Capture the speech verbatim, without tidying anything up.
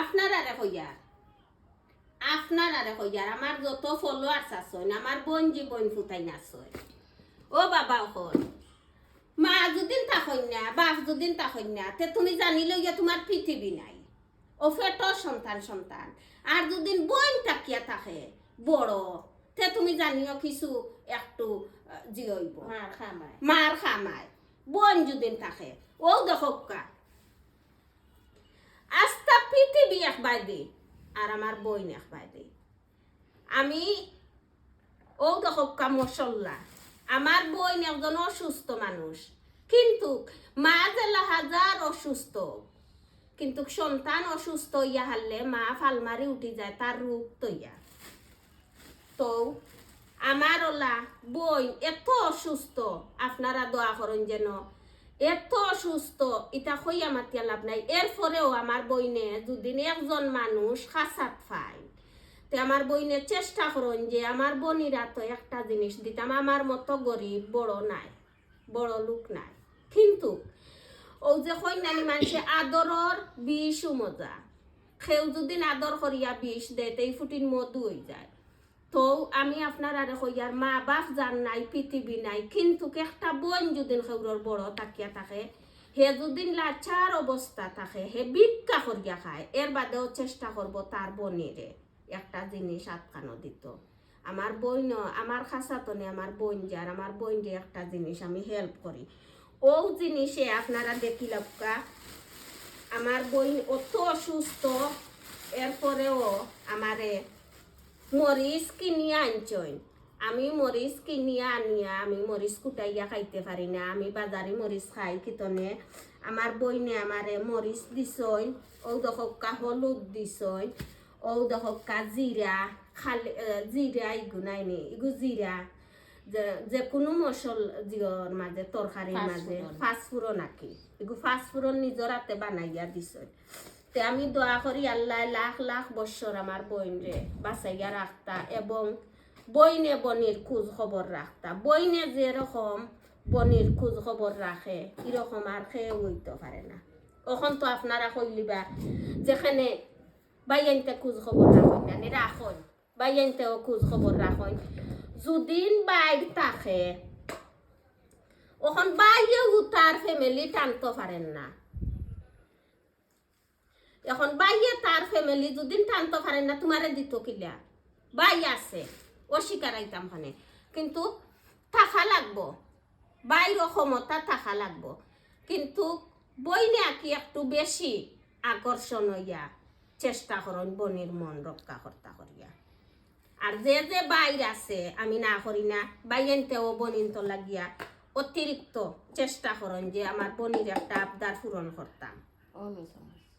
আপনারারে কইয়ার, আপনারারে কইয়ার, আমার যত followers আছইন, আমার বইন জি বইন ফুতাইন আছইন, ও বাবা অকল, মা যুদিন থাকইন না, বাপ যুদিন থাকইন না, তে তুমি জানিলাও গিয়া তুমার পৃথিবী নাই। ও পেটর সন্তান সন্তান। আর যুদিন বইন থাকিয়া থাকে বড়, তে তুমি জানিও কিছু একটু, আহ, জি অইবো। মার খামায়। মার খামায়। বইন যুদিন থাকে। অউ দেখউক্কা। আস্তা পৃথিবী এক বায়দি, আর আমার বইন এক বায়দি। আমি, অউ দেখউক্কা মশল্লা, আমার বইন একজন অসুস্থ মানুষ, কিন্তুক মা যেলা হাজার অসুস্থ, কিন্তুক সন্তান অসুস্থ অইয়া হারলে মা ফালমারি উঠি যায় তার রোগ তইয়া। তো আমার অলা বইন এত অসুস্থ, আপনারা দোয়া করইন যেন, এত অসুস্থ, ইতা কইয়া মাতিয়া লাভ নাই। এরপরেও আমার বইনে যুদিন একজন মানুষ খাসাত পায়, তে আমার বইনে চেষ্টা করইন যে আমার বইনরে তো একটা জিনিস দিতাম, আমার মতো গরিব বড় নাই, বড় লোক নাই। কিন্তুক অউ যে কইন নানি মানষে আদরর বিষও মজা, কেউ যুদিন আদর করিয়া বিষ দেয়, তে ই ফুটিন মধু অইযায়। তো আমি আপনারারে কইয়ার, মা বাপ যার নাই, পৃথিবী নাই, কিন্তুক একটা বইন যুদিন কেউরর বড় থাকিয়া থাকে, হে যুদিন লাচার অবস্থা থাকে, হে ভিক্ষা করিয়া খায়, এর বাদেও চেষ্টা করবো তার বইনরে একটা জিনিস আতখানো দিতো। আমার বইন, আমার খাসাতনে আমার বইন যার, আমার বইনরে একটা জিনিস আমি help করি। অউ জিনিসে আপনারা দেখিলাউক্কা, আমার বইন অত অসুস্থ, এরপরেও আমারে মরিচ কিনিয়া আনছইন। আমি মরিচ কিনিয়া আনিয়া আমি মরিচ কুটাইয়া খাইতে পারি না, আমি বাজারি মরিচ খাই কিতনে। আমার বইনে আমারে মরিচ দিছইন, অউ দেখউক্কা হলুদ দিছইন, অউ দেখউক্কা জিরা, খালি, আহ, জিরা ইগু নাইনি, ইগু জিরা, যে, যে কুনু মশলা জিওর মাঝে, তরকারির মাঝে, পাঁচফোড়ন। পাঁচফোড়ন আর কি। ইগু পাঁচফোড়ন নিজর আতে বানাইয়া দিছইন। তে আমি দোয়া করি আল্লায় লাখ লাখ বৎসর আমার বইনরে বাঁচাইয়া রাখতা এবং বইনে বইনর খোঁজ খবর রাখতা। বইনে যেরকম বইনর খোঁজ খবর রাখে, ইরকম আর কেউ অইতো পারে না। অখন তো আপনারা কইলিবা যেখানে বাইয়াইন্তে খোঁজ খবর রাখইন না নি, রাখইন। বাইয়াইন্তেও খোঁজ খবর রাখইন। যুদিন বাইর থাকে, অখন বাইয়েও তার family টানতো পারের না। অখন বাইয়ে তার family যুদিন টানতো পারের না, তুমারে দিতো কিলা? বাই আছে, অস্বীকার আইতাম কেনে। কিন্তুক থাকা লাগবো, বাইরও ক্ষমতা থাকা লাগবো। কিন্তুক বইনে আর কি একটু বেশি আকর্ষণ অইয়া চেষ্টা করইন বইনর মন রক্ষা করতা করিয়া। আর যে যে বাইর আছে, আমি না করি না, বাইয়াইন্তেও বইনতো লাগিয়া অতিরিক্ত চেষ্টা করইন যে আমার বইনর একটা আবদার পূরণ করতাম। Always, always.